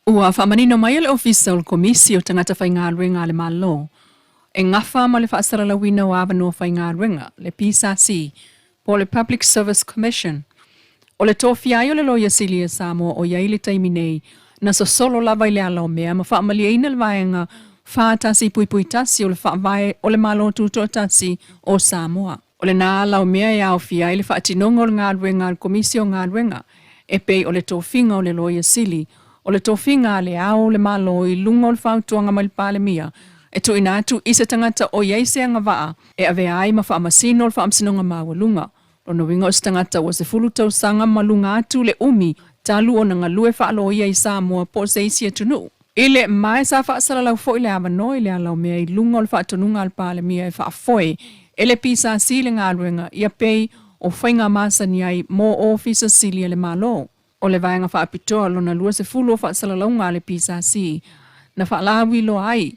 Ua faamanino mai e le Ofisa o le Komisi o Tagata Faigaluega a le Malo e gafa ma le faasalalauina o avanoa faigaluega, le PSC, po o le Public Service Commission, o le tofia ai o le Loia Sili a Samoa o i ai i le taimi nei, na sosolo lava i le ala o mea ma faamalieina le Vaega 41.1 o le Faavae o le Malo Tutoatasi o Samoa. O lena ala o mea e aofia ai le faatinoga o le galuega a le Komisi o Galuega e pei o le tofiga o le Loia Sili, o le tofiga a Le Ao o le Malo i luga o le fautuaga mai le Palemia e tuuina atu i se tagata o i ai se agavaa e avea ai ma Faamasino o le Faamasinoga Maualuga. Lona uiga o se tagata ua 10 tausaga ma luga atu le umi talu ona galue faaloia i Samoa po o se isi atunuu. I le mae sa faasalalau foi le avanoa i le ala o mea i luga o le faatonuga a le Palemia e faafoe e le PSC le galuega ia pei o faiga masani ai mo Ofisa Sili a le Malo. O le vaega faapitoa lona 20 o faasalalauga a le PSC na faalauiloa ai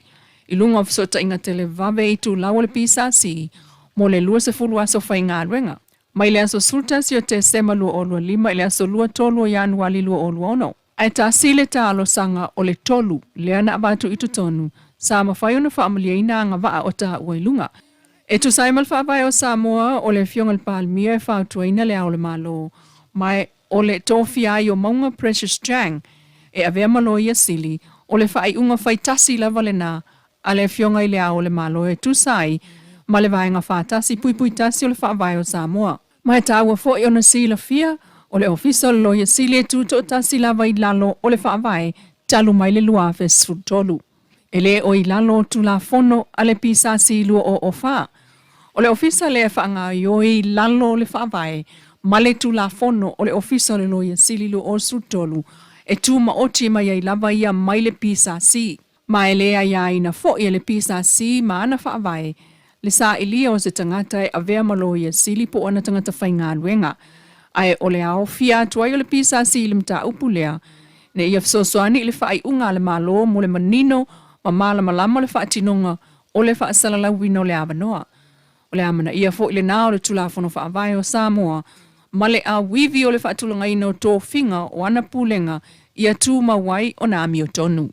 i luga o fesootaiga televave itulau o le PSC mo le 20 aso faigaluega mai le aso 11 o Tesema 2025 i le aso 23 o Ianuali 2026. Ae tasi le talosaga o le tolu lea na avatu i totonu sa mafai ona faamalieina agavaa o taua i luga. E tusa ai ma le Faavae o Samoa, o le Afioga i le Palemia e fautuaina Le Ao o le Malo, ma o le tofia ai o Mauga Precious Chang e avea ma Loia Sili, o le faaiuga faitasi lava lena a le Afioga i Le Ao o le Malo e tusa ai ma le Vaega 41.1 o le Faavae o Samoa. Ma e taua foi ona silafia, o le Ofisa o le Loia Sili e tutoatasi lava i lalo o le Faavae talu mai le 2013. E le o i lalo o Tulafono a le PSC 2004. O le Ofisa lea e faagaoioi i lalo o le Faavae ma le Tulafono o le Ofisa o le Loia Sili 2013 e tumaoti mai ai lava ia mai le PSC. Ma e le aiaina foi e le PSC ma ana faavae le sailia o se tagata e avea ma Loia Sili po o ana tagata faigaluega, ae o le aofia atu ai o le PSC i le mataupu lea ina ia fesoasoani i le faaiuga a le Malo mo le manino ma malamalama o le faatinoga o le faasalalauina o le avanoa. O le amanaia foi lena o le Tulafono Faavae o Samoa ma le auivi o le faatulagaina o tofiga o ana pulega ia tumau ai ona amiotonu.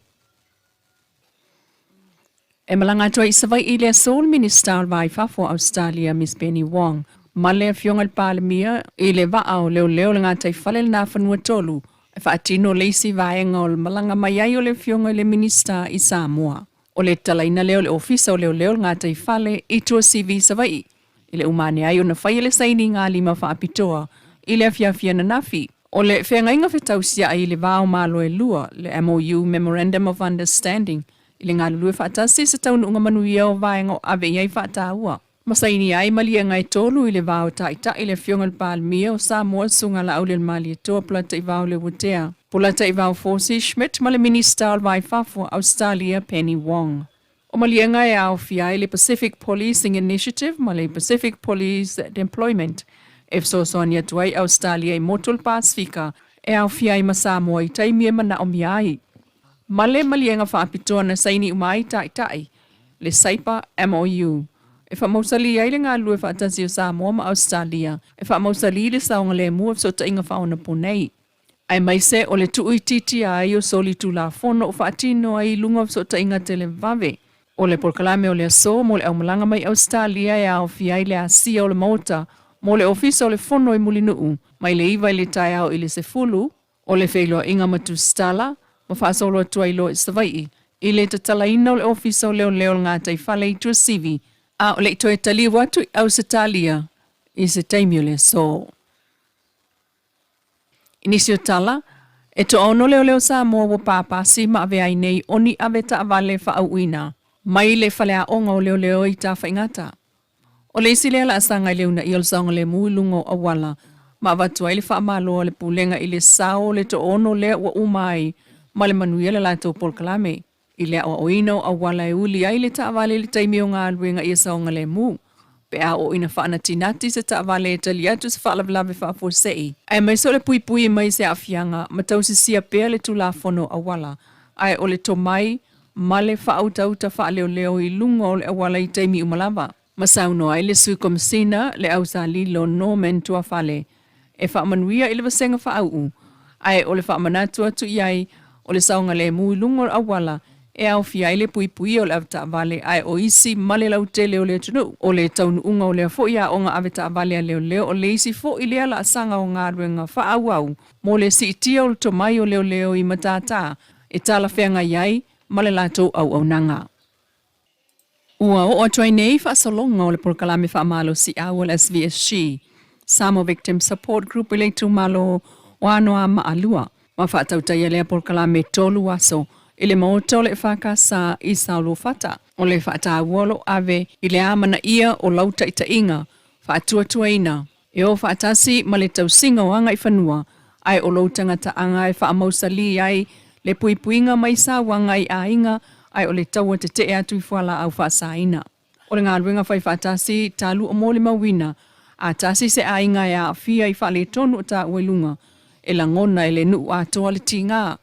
E malaga atu ai i Savaii i le aso le Minisita o le Va i Fafo o Ausetalia Miss Penny Wong ma le Afioga i le Palemia i le vaa o leoleo o le gataifale i le Nafanua 3 e faatino le isi vaega o le malaga mai ai o le Afioga i le Minisita i Samoa. O le tatalaina lea o le Ofisa o Leoleo o le Gataifale i Tuasivi i Savaii i le uma ane ai ona faia le sainiga lima faapitoa i le afiafi ananafi. O le feagaiga fetausiai i le va o Malo e lua, le MOU, Memorandum of Understanding, i le galulue faatasi i se taunuuga manuia o vaega o ave i ai faataua. Ma saini ai maliega e tolu i le va o Taitai le Afioga i le Palemia o Samoa Susuga Laaulialemalietoa Polataivao Leuatea, Polataivao Fosi Schmidt ma le Minisita o le Va i Fafo o Ausetalia Penny Wong. O maliega e aofia ai le Pacific Policing Initiative ma le Pacific Police Deployment e fesoasoani atu ai Ausetalia i motu o le Pasefika e aofia ai ma Samoa i taimi e manaomia ai. Ma le maliega faapitoa na saini uma ai Taitai le Saipa MOU e faamausali ai le galulue faatasi o Samoa ma Ausetalia e faamausali le saogalemu o fesootaiga faaonaponei. Aemaise o le tuuitiitia ai o solitulafono o faatino ai i luga o fesootaiga televave. O le polokalame o le aso mo le aumalaga mai Ausetalia e aofia ai le asia o le Maota mo le Ofisa o le Fono i Mulinuu mai le 9 i le taeao i le 10, o le feiloaiga ma Tusitala ma faasolo atu ai loa i Savaii i le tatalaina o le Ofisa o Leoleo o le Gataifale i Tuasivi a o le i toe taliu atu i Ausetalia i se taimi o le aso. I nisi o tala, e toaono leoleo Samoa ua papasi ma avea ai nei o ni avetaavale faauuina mai le faleaoga o leoleo i Tafaigata. O le isi lea laasaga i le uunaia o le saogalemu i luga o auala ma avatu ai le faamalo a le Pulega i le sao o le toaono lea ua uma ai ma le manuia le latou polokalame i le aoaoina o auala e uli ai le taavale i le taimi o galuega ia saogalemu, pe a oo ina faanatinati se taavale e tali atu se faalavelave faafuasei, aemaise o le puipui mai se aafiaga ma tausisia pea le Tulafono Auala, ae o le tomai ma le faautauta faaleoleo i luga o le auala i taimi uma lava. Ma saunoa ai le Sui Komesina, le Ausalilo Norman Tuafale, e faamanuia i le vasega faauu, ae o le faamanatu atu i ai, o le saogalemu i luga o le auala e aofia ai le puipuia o le avetaavale ae o isi ma le lautele o le atunuu. O le taunuuga o lea foi aoga avetaavale a leoleo o le isi foi lea laasaga o galuega faaauau mo le siitia o le tomai o leoleo i matata e talafeagai ai ma le latou auaunaga. Ua oo atu ai nei faasologa o le polokalame faamalosiau a le SVSG, Samoa Victim Support Group i le itumalo o Anoamaa 2, ma faatautaia lea polokalame 3 aso i le Maota o le EFKS i Saoluafata. O le faataua o lo o ave i le amanaia o lau taitaiga faatuatuaina e o faatasi ma le tausiga o agaifanua ae o lou tagataaga e faamausalī ai le puipuiga mai sauaga i aiga ae o le taua tetee atu i fualaau faasaina. O le galuega fai faatasi talu o molimauina a tasi se aiga e aafia i faaletonu o taua i luga e lagona e le nuu atoa le tiga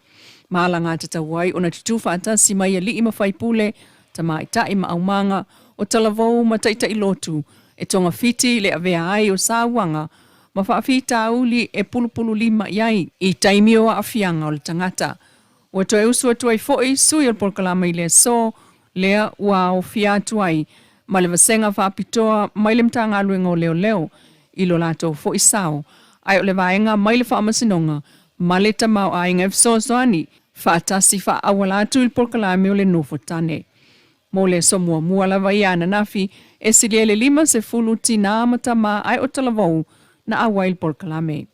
ma alagatatau ai ona tutū faatasi mai alii ma faipule, tamaitai ma aumaga, o talavou ma taitai lotu e togafiti i le avea ai o sauaga ma faafitauli e pulupululima i ai i taimi o aafiaga o le tagata. Ua toe usu atu ai foi sui o le polokalame i le aso lea ua aofia atu ai ma le vasega faapitoa mai le Matagaluega o Leoleo i lo latou foi sao, ae o le vaega mai le Faamasinoga ma le Tamaoaiga e fesoasoani faatasi faaauala atu i le polokalame o le Nofo Tane. Mo le aso muamua lava ia ananafi, e silia i le 50 tinā ma tamā ae o talavou na auai i le polokalame.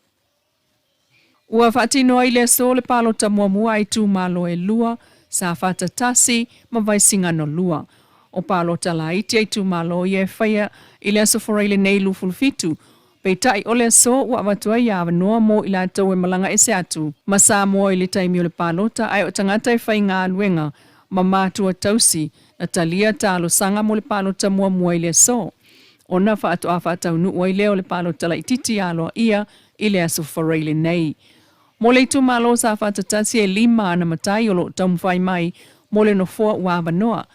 Ua faatino ai le aso le palota muamua a itumalo e lua, Safata 1 ma Vaisigano 2. O palota laiti a itumalo ia e faia i le Aso Faraile nei 27, peitai o le aso ua avatu ai avanoa mo i latou e malaga ese atu ma Samoa i le taimi o le palota ae o tagata e faigaluega ma matua tausi na talia talosaga mo le palota muamua i le aso ona faatoa faataunuu ai lea o le palota laitiiti aloaia i le Aso Faraile nei. Mo le itumalo Safata 1 e lima ana matai o lo o taumafai mai mo le nofoa ua avanoa,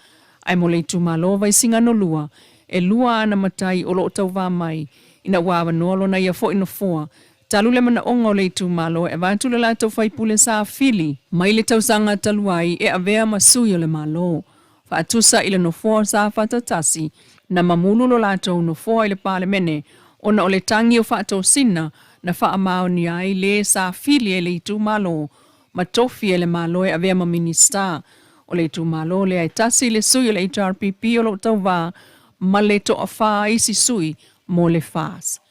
ae mo le itumalo Vaisigano 2, e lua ana matai o lo o tauvā mai ina ua avanoa lona ia foi nofoa talu le manaoga o le itumalo e avatu le latou faipule sa fili mai le tausaga talu ai e avea ma sui o le Malo. Faatusa i le nofoa o Safata 1, na mamulu lo latou nofoa i le Palemene ona o le tagi o faatosina na faamaonia ai le sa fili e le itumalo ma tofi e le Malo e avea ma Minisita o le itumalo lea e tasi le sui o le HRPP o lo o tauvā ma le toafā isi sui mo le FAS.